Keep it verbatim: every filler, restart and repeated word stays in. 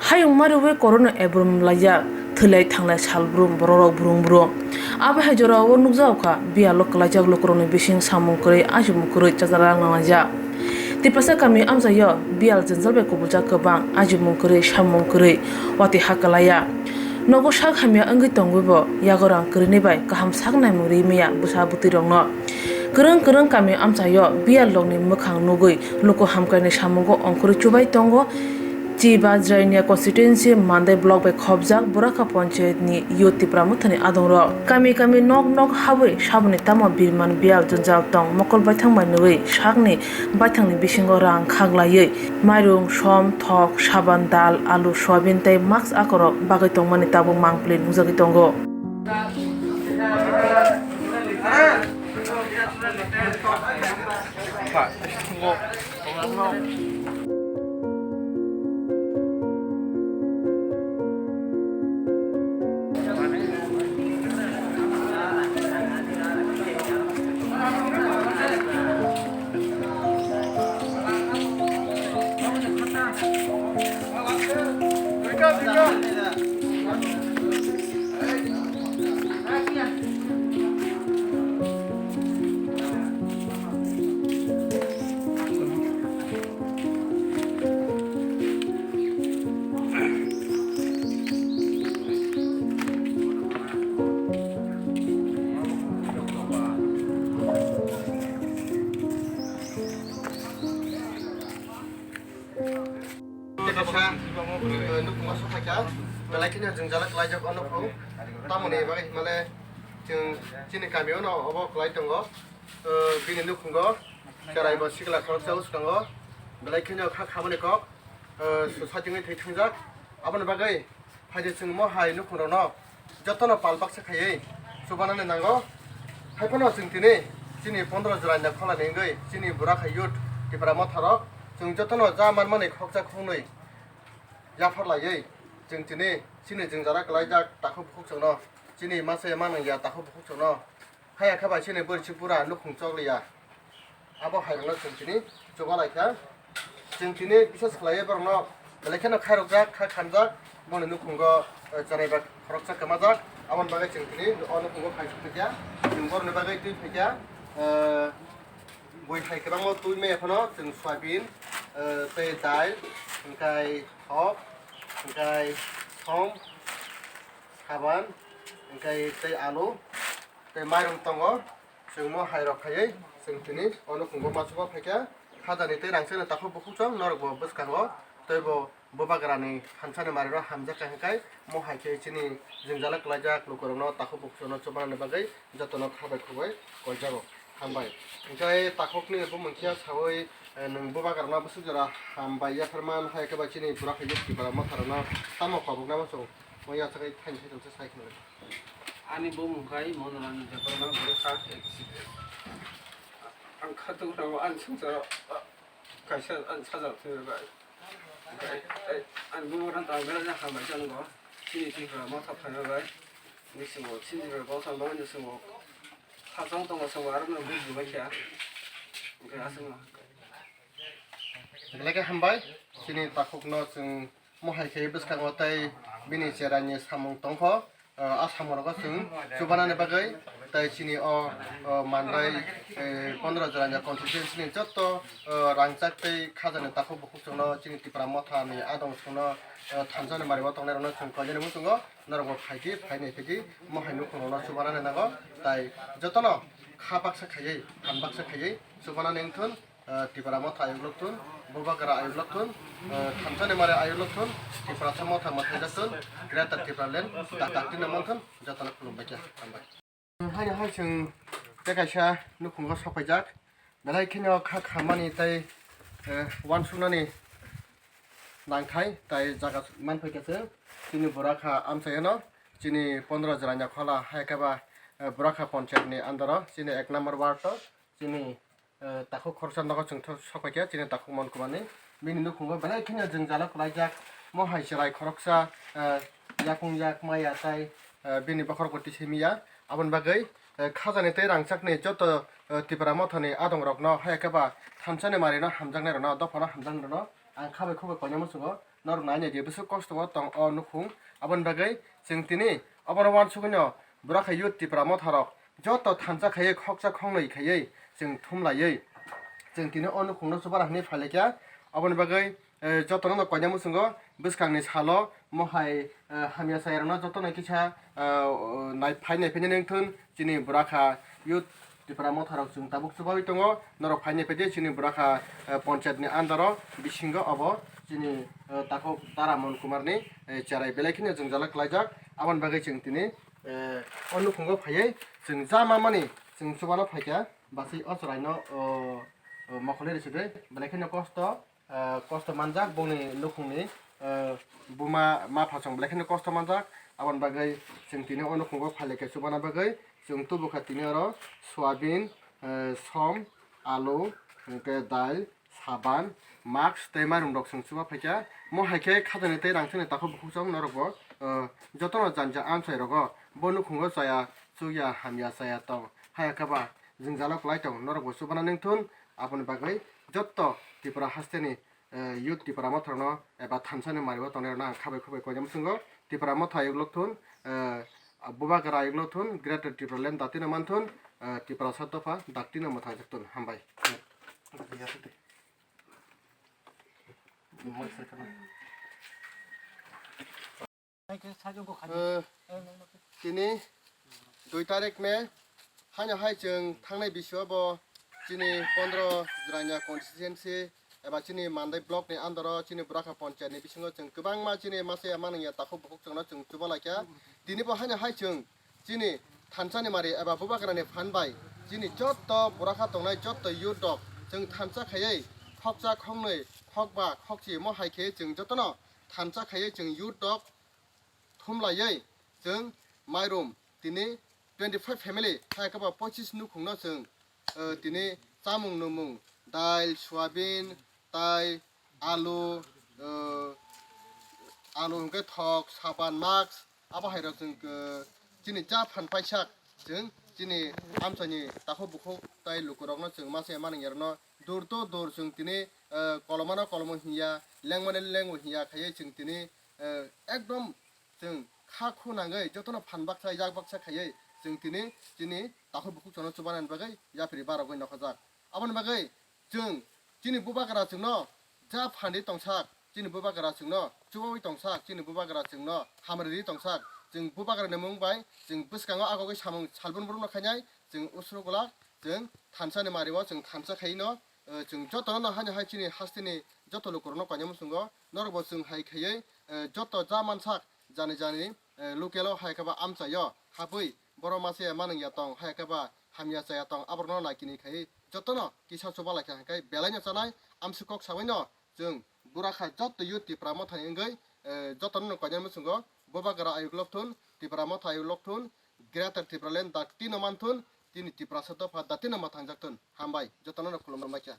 Hayung mariwi corona ebrum laijak, thwilai thanglai salbrum bororok brum brum. Abo hai jorao nukjago kha, biyalo kwlaijak lukurokni bising samung kwrwi, achimung kwrwi chajala nanglaijak. Tipasa kami amchaio biyal jwngjal bai kubuljak kwbang, achimung kwrwi, samung kwrwi, watwi ha kwlaiya. Nogo sak hamya wngwi tongwibo yago rang kwrwini bai kaham sak naimung ri maya bwsa bwtwirokno. Kwrwng kwrwng kami amchaio biyal rokni mwkhang nugwi luku hamkraini samungo ongkhorwi chubai tongo. Chi Bajrainiya constituency Mandai block bai khopjak Burakha Panchayat ni Youth Tipra Mothani adongrok kami kami nok nok habwi saboni tamo birman biyal jwngjal tong mokol baithang bai nugwi sakni baithangni bisingo rang khaglaiwi mairung, som, thok, saban, dal, alu, soyabin tei mask akorok bagwi tongmani tabuk mangpili nukjagwi tongo. Kaisa, eh, nukhungo sokhaikha, belai kheno jwngjal khlaijak o nukhung. Tamoni bagwi himale chwng chini kamio no obo khlai tongo. Eh, bini nukhungo chwraibo sikla khoroksa bwskango, belai kheno kha khamani kok, eh, swsajwngwi thwi thangjak. Aboni bagwi Phaidi chwng mo hai nukhungrokno jotono pal baksa khaiwi chubanani nango. Haiphano chwng tini chini pondro jora ni kholani wngwi chini Burakha Youth Tipra Motharok chwng jotono ja manmani khokjak khoknwi yapharlaiwi chwng tini chini jwngjala kwlaijak takhuk bukhukchwkno chini masa ya manwngya takhuk bukhukchwkno Haya khe bai chini bwrwi chukbura nukhung chokliya. Abo hairokno chwng tini chuba lai kha. Chwng tini bises khlaiwi borokno belai kheno khairokjak, kha khamjak. Boni nukhungo, eh, chwrai bai khoroksa kwmajak. Aboni bagwi chwng tini o nukhungo phai sukha kha. Chwng borokni bagwi twi phai kha, eh, bui hai kwbangma twi maya phano chwng soyabin, eh, tei dal, hwnkhe thok, hwnkhe som, saban, hwnkhe tei alu. Tei mairung tongo, chwng mo hai rok khaiwi chwng tini o nukhungo ma chuba phaikha. Khajani tei rangchakni takhuk bukhukchwng norokbo bwskango teibo bubagrani thansani marino hamjakha hwnkhe mo hai khe chini jwngjala kwlaijak lukurokno takhuk bukhukchwngno chubanani bagwi jotono kha bai khuk bai koijago. Hambai. Hwnkhe takhukni bumung khe saui, eh, nwng bubagrano bwswk jora hambai yapharman hai khe bai chini Burakha Youth Tipra Motharokno tamo koboknai muchung mo yachagwi thaini thaichung se sai khna. Ani bumung khai Monoranjan Debbarma, Burakha H C F. Ang khatung rao ang sungsaro kaisa ang sajak thwi bai. Ang bumung rang tang bela hambai jang go. Chini Tipra Motha phai bai. Ni singo chini Tipra Motha bai ni singo. Khachang tongo singo aro no bumung bai kha. Ang asung. Belai khe hambai, chini takhukno chwng mohai khe bwskango tei bini cherani samung tongkho, ah, a samung rogo chwng chubanani bagwi tei chini o, o Mandai, eh, pondro jora ni constituency ni jotto, ah, rangchak tei khajani takhuk bukhuk chwngno chini Tipra Motha ni adong chwngno, ah, thansani mario tongnai rokno chwng koinani muchungo norokbo phaidi phainai phaidi mohai nukhung rokno chubanani nango tei jotono kha baksa khaiwi phan baksa khaiwi chubanani wngthun. Ah, Tipra Motha ayuk lokthun, Bubagra ayuk lokthun, ah, thamsani mare ayuk lokthun, Tiprasa Motha mwthai jakthun, Greater Tipraland, dak dak tino manthun, jotono khulumbai kha, hambai. Haino hai chwng tei kaisa nukhungo sokpaijak, belai kheno kha khamani tei, eh, uansuknani nangthai, tei jaga manphaikha chwng, chini Burakha amchaino, chini pondro jora ni khola, hai khe ba, eh, Burakha Panchayat ni under o, chini ek number ward o, chini eh, takhuk khoroksa nogo chwng tho-, sokpaikha chini takhuk Monkumani. Bini nukhungo belai kheno jwngjalo kwlaijak, mohai chwrai khoroksa, eh, yakung yak maya tai, eh, bini bokhorok bo tisimiya. Aboni bagwi, eh, khajani tei rangchakni joto, eh, Tipra Mothani adongrokno, hai khe ba thansani marino hamjaknairokno, dophano hamjaknairokno ang kha bai khuk bai koinai muchungo. Norok naina je bwswk kosto o tong o nukhung. Aboni bagwi chwng tini obono uansukgwino Bwrakha Youth Tipra Motha rok joto thansa khaiwi khoksa khoknwi khaiwi chwng thumlaiwi chwng tini o nukhungno chubana hinwi phailaikha. Aboni bagwi, eh, jotono no koina muchungo bwskangni salo mohai, eh, hamya chayarokno jotono kisa, eh, nai-, phai naiphai nini wngthun chini Bwrakha Youth Tipra Motha rok chwng tabuk chubaui tongo. Norok phai naiphai di chini Bwrakha, eh, ponchayat ni under o bisingo obo chini, eh, takhuk Dara Mon Kumar ni, eh, cherai belai kheno jwngjal klaijak. Aboni bagwi chwng tini, eh, o nukhungo phaiwi chwng ja mamani chwng chubano phaikha. Basai o chwraino, o, o, mokholi rwsidi belai kheno kosto, eh, kosto manjak bongni nukhungni, eh, buma ma phasong belai kheno kosto manjak. Aboni bagwi chwng tini o nukhungo phailaikha chubana bagwi chwng tubukha tini oro soyabin, eh, som, alu, hwnkhe dal, saban, mask tei mairum rok chwng chuba phaikha. Mo hai khe khajani tei rang chini takhuk bukhuk chwng norokbo, eh, jotono janja amchai rogo bo nukhungo chaya chukya hamya chaya tong. Haya khe ba jwngjalo kwlai tong norokbo chubana nengthun. Aboni bagwi jotto Tripura hasteni, eh, youth Tipra Motha rokno eba thansa ni mari o tongnai rokno ang khabai khubai koina muchungo Tipra Motha ayuk lokthun, eh, Bubagra ayuk lokthun, Greater Tipraland datino manthun, eh, Tiprasa dopha daktino mwthangjaktun. Hambai. Eh, tini dui tarik May, haino hai chwng thangnai bisio bo chini pondro Jirania constituency eba chini Mandai block ni under o chini Bwrakha ponchayat ni bisingo chwng kwbangma chini masa ya manung ya takhuk bukhuk chwngno chwng chuba laikha. Tini bo haino hai chwng chini thansa ni mari eba Bubagra ni phan bai chini jotto Bwrakha tongnai jotto youth rok chwng thansa khaiwi khoksa khoknwi khokba khokchi mo hai khe chwng jotono thansa khaiwi chwng youth rok thumlaiwi chwng mairum tini twenty five family hai khe ba pochis nukhungno chwng, eh, tini chamung nwmung dal, soyabin, tai, alu, eh, alu hwnkhe thok, saban, mask, abo hai rok chwng, eh, chini cha phan paisa chwng chini amchaini takhuk bukhuk tai lukurokno chwng masa ya manung yarokno dur to dur chwng tini, eh, kolomano kolomo hinya, lengmani lengo hinya khaiwi chwng tini, eh, ekdom chwng kha khu nangwi jotono phan baksa yak baksa khaiwi chwng tini chini takhuk bukhuk chwngno chubanani bagwi yapri barogwi nokhajak. Aboni bagwi chwng chini Bubagra chwngno ja phanri tongsak, chini Bubagra chwngno chubaui tongsak, chini Bubagra chwngno hamriri tongsak, chwng Bubagrani mung bai chwng bwskango agogwi samung salbun brumno khainai, chwng usrugula chwng thansani mario chwng thansa khaino, eh, chwng jotono no haino hai chini hasteni joto lukurokno koinai muchungo norokbo chwng hai khaiwi, eh, joto ja mansak jani jani, eh, local o hai khe ba amchaio habwi borok masa ya manung ya tong, hai khe ba hamya chaya tong, aborokno naikini khaiwi jotono kisa chuba laikha hwnkhe belaino chanai amswk kok sabaino chwng Bwrakha jotto youth Tipra Mothani wngwi, eh, jotono no koinai muchungo Bubagra ayuk lokthun, Tipra Motha ayuk lokthun, Greater Tipraland daktino manthun, tini Tiprasa dopha daktino mwthangjakthun. Hambai, jotono no khulumrwng baikha.